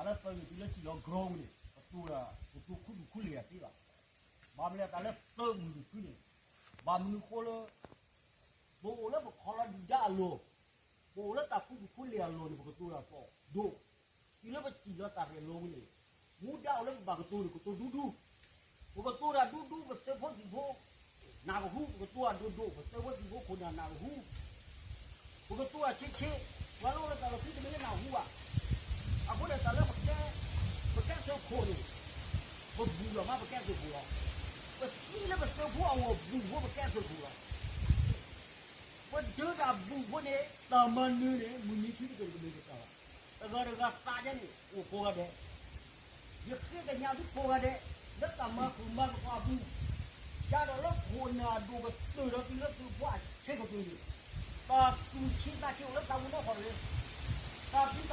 တၢ်လၢသၢမံၤတုၤလၢစံၣ်လီၤ ground န့ၣ် ပတိၤတၢ် ပတိၤခူသူၣ်ခူလ့ၢ်အသ့ဘၣ်. ဘၣ်မနုၤလဲၣ် တၢ်လၢသၢမံၤတဖုန့ၣ် ဘၣ်မနုၤဃိလၢ ပအိၣ်လၢပခီလီၤဒုၣ်ဒါအလီၢ်, ပအိၣ်လၢတၢ်ခူသူၣ်ခူလ့ၢ်အလီၢ်န့ၣ် ပကတိၤတၢ်သီၣ်ဒိၣ်, တုၤလၢပစံၣ်လီၤတၢ်ရဲၣ်လီၤဝဲန့ၣ်, မူဒါအိၣ်လၢပဘၣ်ကတိၤန့ၣ် ကတိၤဒူဒူ, ပကတိၤတၢ်ဒူဒူ ပသုးဖိသံၣ်ဖိ နၢ်ကဟူ, ပကတိၤတၢ်ဒိၣ်ဒိၣ် ပသုးဖိသံၣ်ဖိခိၣ်နၢ်နၢ်ကဟူ, ပကတိၤတၢ်ဆံးဆံး, ပှၤလၢအိၣ်လၢတၢ်လီၢ်ခံတမ့ၢ်လၢနၢ်ဟူဘၣ်. အဃိန့ၣ် တၢ်လၢပကဲ, ပကဲသုးခိၣ်န့ၣ် ပဘူၣ်လီၤမး ပကဲသုးခိၣ်လီၤ. ပသံလၢပသုးဖိအဂီၢ်ဘူၣ်ဖိ ပကဲသုးခိၣ်လီၤ. ပဒုးတၢ်ဘူၣ်ဖိန့ၣ် တၢ်မၤနၢၤန့ၣ် မုၢ်နံၤခံတကတၢၢ်တကမ့ၢ်ကတၢၢ်ဘၣ်. တဂၤတဂၤသးဒ်န့ၣ် အိၣ်ကိးဂၤဒဲး, ယဃ့ကညးသုကိးဂၤဒဲး လၢတၢ်မၤဃုာ်မၤသကိးအပူၤ, ကဒီးလၢခိၣ်နၢ်ဒိၣ်ကတၢၢ်ဒီးတုၤလၢသုးဖိအဆံးကတၢၢ်န့ၣ်, တၢ်သူၣ်ဆံးသးဆံးအိၣ်လၢသးပူၤနီတဂၤတဂ့ၤ. တၢ်